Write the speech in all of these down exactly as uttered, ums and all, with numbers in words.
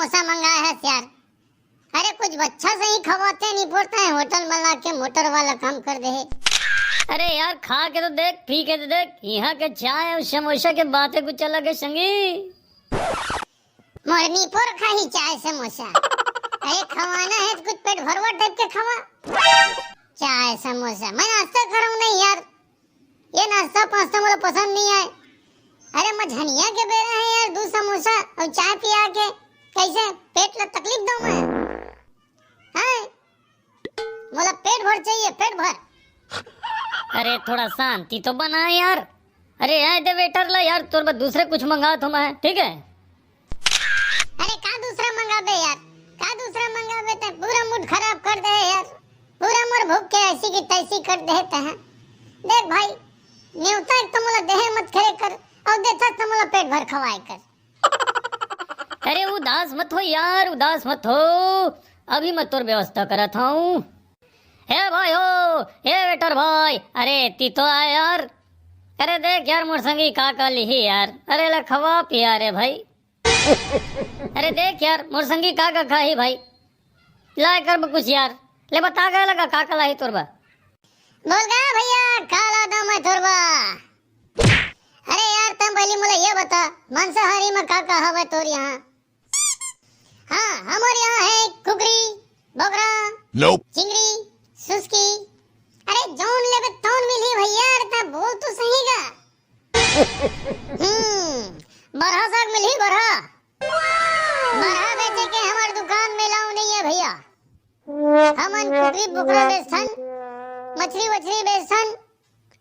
समोसा मंगाए हस यार? अरे कुछ अच्छा सही खवाते नहीं पड़ता है, होटल में ला के मोटर वाला काम कर दे है। अरे यार, खा के तो देख, पी के तो देख, यहाँ के चाय और समोसा के बातें कुछ अलग है संगी। मोर निपोर खाही चाय समोसा। अरे खवाना है तो कुछ पेट भरवा टाइप के खवा। चाय समोसा मैं नाश्ता करऊँ नहीं यार, ये नाश्ता पास्ता मोला पसंद नहीं आए। अरे मझनिया के बेरा है यार, दू समोसा और चाय पिया के कैसे पेट ला तकलीफ दो मैं? हैं? मोला पेट भर चाहिए, पेट भर। अरे थोड़ा शांति तो बना यार। अरे आए दे वेटर ला यार, तोर बर दूसरे कुछ मंगात हूँ मैं, ठीक है? अरे का दूसरा मंगाबे यार, का दूसरा मंगाबे? ते पूरा मूड खराब कर दे यार, पूरा मोर भूख के ऐसी की तैसी कर दे ते हैं। देख भाई, नेवता एक तो मोला देहे मत खरे कर, और देता तो मोला पेट भर खवाए कर। अरे उदास मत हो यार, उदास मत हो, अभी मैं तोर व्यवस्था करत हूँ। हे भाई हो, हे वेटर भाई, अरे ती तो आए यार। अरे देख यार मोर संगी का का लिही यार, अरे ला खवा पिया रे भाई। अरे देख यार मोर संगी का का खाही भाई, लाए कर कुछ यार, ले बता गए लगा का का लाही तोर बर। बोल गा भैया, का ला दो मैं तोर बर? अरे यार, तम पहली मोला ये बता, मांसाहारी में का का हवे तोर यहाँ? हाँ, हमर यहाँ है कुकरी, बोकरा, Nope. चिंगरी, सुस्की। अरे जौन लेबे तौन मिली भैया, अरे ता बोल तो सही गा। हम्म, बरहा साग मिली बरहा। बरहा बेचे के हमर दुकान में लाऊ नहीं है भैया। हमन कुकरी बोकरा बेचथन, मछली वछली बेचथन,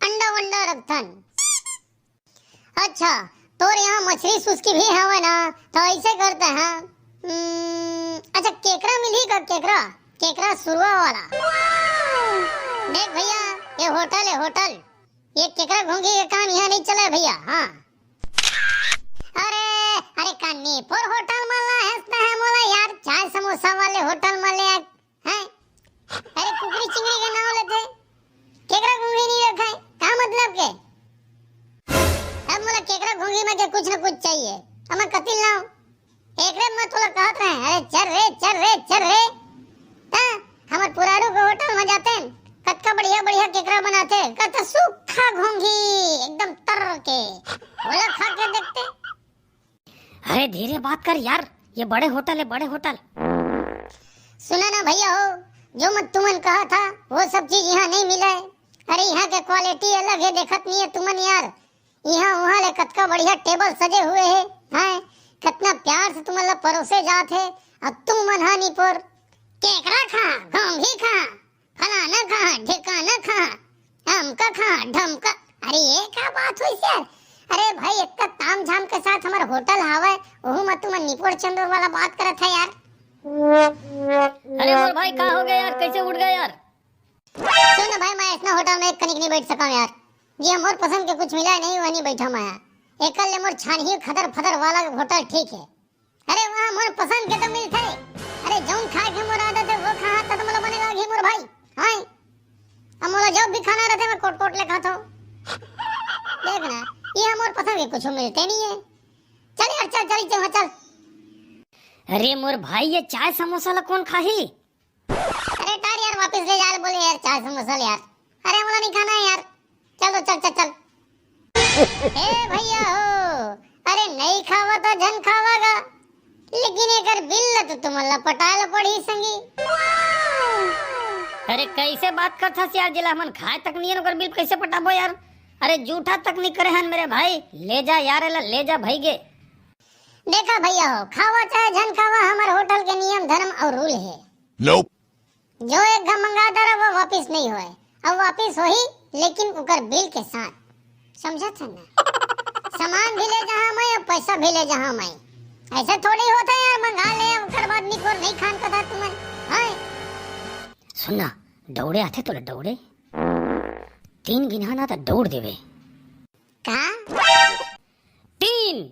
अंडा वंडा रखथन। अच्छा, तोर यहाँ मछली सुस्की भी हवे ना, तो ऐसे करते हैं। हम्म, अच्छा, केकरा मिली का केकरा? केकरा सुरवा वाला। देख भैया, ये होटल है, होटल। ये केकरा घोंघी के काम यहाँ नहीं चले भैया। हाँ। अरे, अरे, कानी पर होटल में ला हंसता है मोला यार, चाय समोसा वाले होटल में ले हैं? अरे कुकरी चिंगरी के नाम लेथे, केकरा घोंघी नहीं रखे, का मतलब के? अब मोला केकरा घोंघी में के कुछ न कुछ चाहिए, अब मैं कतिल लाऊं? एकरे में तोला कहत रहे, अरे चल रे, चल रे, चल रे। ता हमर पुरारू के होटल में जाते हैं, कतका बढ़िया बढ़िया केकरा बनाते, कतका सूखा घोंघी, एकदम तर के, बोला खा के देखते। अरे धीरे बात कर यार, ये बड़े होटल है, बड़े होटल। सुना ना भैया हो, जो मत तुमन कहा था वो सब चीज यहाँ नहीं मिला है। अरे यहाँ के क्वालिटी अलग है, देखत नहीं है तुमन यार। यहाँ वहाँ ले कतका बढ़िया टेबल सजे हुए है, हैं? कितना प्यार से तुमन ला परोसे जात है। अब तुमन हा निपोर केकरा खा, घोंघी खा, फलाना खा, ढिकाना खा, अमका खा, ढमका। अरे ये का बात हुई यार? अरे भाई, इतना ताम झाम के साथ हमार होटल हावय, ओहू में तुमन निपोर चंदोर वाला बात करत है यार। अरे मोर भाई, का हो गया यार, कैसे उठ गए यार? सुन भाई, मैं ऐसा होटल में एक कनिक नहीं बैठ सका यार। जी, मोर पसंद के कुछ मिला नहीं, वह नहीं बैठा मैं। एकल ले मोर छानही खदर फदर वाला होटल ठीक है। अरे वहाँ मोर पसंद के तो मिलथे। अरे जौन खाए के मोर आदत है वो खा, तब मोला बने लागी मोर भाई। हाँ, अब मोला जब भी खाना रहते मैं कोट कोट ले खाता हूँ। देख ना, ये मोर पसंद के कुछ मिलते नहीं है। चल यार, चल, चल, चल, चल। अरे मोर भाई, ये चाय समोसा ला कौन खाही? अरे टार यार, वापस ले जा बोले यार, चाय समोसा ले यार। अरे मोला नहीं खाना है यार, चल तो चल चल चल। ए भैया हो, अरे नहीं खावा तो झन खावागा, लेकिन एकर बिल ला तो तुमन ला पटाए ला पड़ही संगी। अरे कैसे बात करथस यार, जेला हमन खाए तक नहीं हन, ओकर बिल कैसे पटाबो यार? अरे जूठा तक नहीं करे हन मेरे भाई, ले जा यार, एला ले जा भाई गे। देखा भैया हो, खावा चाहे झन खावा, हमार होटल के नियम धर्म और रूल है। Nope. जो एक घा मंगा दरा वो वापिस नहीं होए, अब वापिस होही लेकिन उकर बिल के साथ, समझत है ना? सामान भी ले जहाँ मैं और पैसा भी ले जहाँ मैं। ऐसा थोड़ी होता है यार, मंगा ले उकर बाद निकोर नहीं खान का था तुमन। हाँ। सुनना, दौड़े आथे तोला दौड़े, तीन गिनहा ना तो दौड़ देवे। का? तीन।